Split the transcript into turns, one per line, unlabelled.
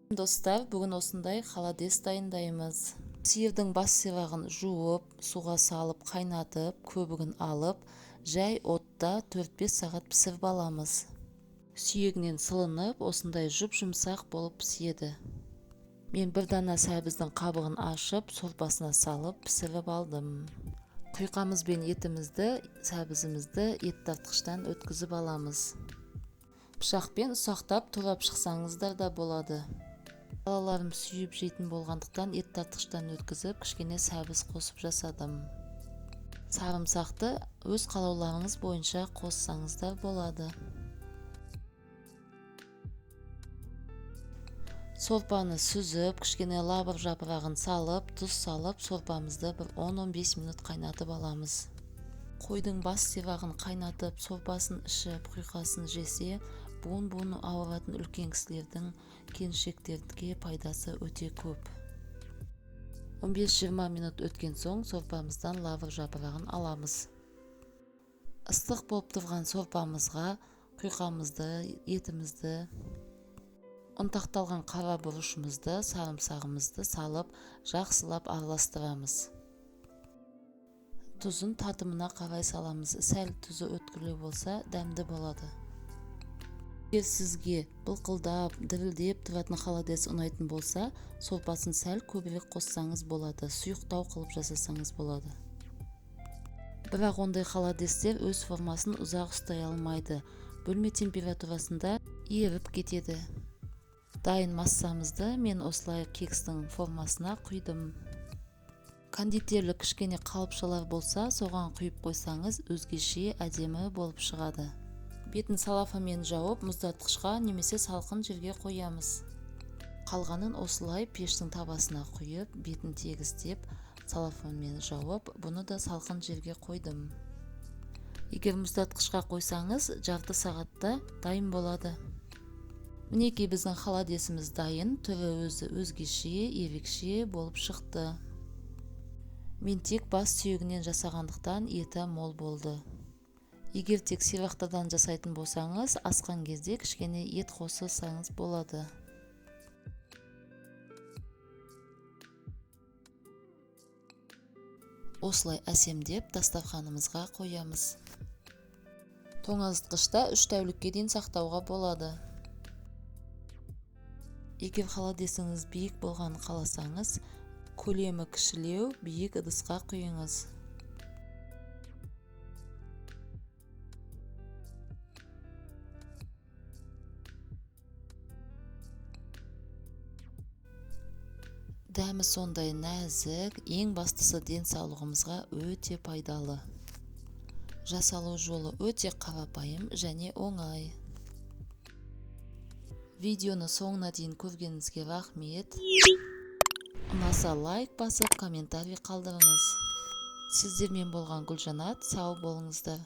Достар, бүгін осындай холодец дайындаймыз. Сиырдың бас сирағын жуып, суға салып, қайнатып, көбігін алып, жай отта 4-5 сағат пісіріп аламыз. Сүйегінен сылынып, осындай жұп-жұмсақ болып піседі. Мен бір дана сәбіздің қабығын ашып, сорпасына салып, пісіріп алдым. Құйқамыз бен етімізді, сәбізімізді ет тартқыштан өткізіп аламыз. Пышақпен ұсақтап турап шықсаңыздар да болады. Балаларым сүйіп жейтін болғандықтан ет тартқыштан өткізіп, кішкене сәбіз қосып жасадым. Сарымсақты өз қалауларыңыз бойынша қоссаңыздар болады. Сорпаны сүзіп, кішкене лавр жапырағын салып, тұз салып, сорпамызды бір 10-15 минут қайнатып аламыз. Қойдың бас сирағын қайнатып, сорпасын ішіп, құйқасын жесе, буын-буыны ауыратын үлкен кісілердің, келіншектерге пайдасы өте көп. 15-20 минут өткен соң сорпамыздан лавр жапырағын аламыз. Ыстық болып тұрған сорпамызға құйқамызды, етімізді, ұнтақталған қара бұрышымызды, сарымсағымызды салып, жақсылап араластырамыз. Тұзын татымына қарай саламыз. Сәл тұзы өткірлеу болса, дәмді болады. Егер сізге былқылдап, дірілдеп тұратын холодец ұнайтын болса, сорпасын сәл көбірек қоссаңыз болады, сұйықтау қылып жасасаңыз болады. Бірақ ондай холодецтер өз формасын ұзақ ұстай алмайды. Бөлме температурасында еріп кетеді. Дайын массамызды мен осылай кекстің формасына құйдым. Кондитерлік кішкене қалыпшалар болса, соған құйып қойсаңыз, өзгеше әдемі болып шығады. Бетін салафамен жауып, мұздатқышқа немесе салқын жерге қоямыз. Қалғанын осылай пештің табасына құйып, бетін тегістеп, салафанмен жауып, бұны да салқын жерге қойдым. Егер мұздатқышқа қойсаңыз, жарты сағатта дайын болады. Мінекей біздің холодесіміз дайын, түрі өзі өзгеше, ерекше болып шықты. Мен тек бас сүйегінен жасағандықтан еті мол болды. Егер тек сирақтардан жасайтын болсаңыз, асқан кезде кішкене ет қоссаңыз болады. Осылай әсемдеп дастарханымызға қоямыз. Тоңазытқышта 3 тәулікке дейін сақтауға болады. Егер холодесіңіз биік болғанын қаласаңыз, көлемі кішілеу биік ыдысқа құйыңыз. Дәмі сондай нәзік, ең бастысы денсаулығымызға өте пайдалы. Жасалу жолы өте қарапайым және оңай. Видеоны соңына дейін көргеніңізге рахмет. Ұнаса лайк басып, комментарий қалдырыңыз. Сіздермен болған Гүлжанат, сау болыңыздар.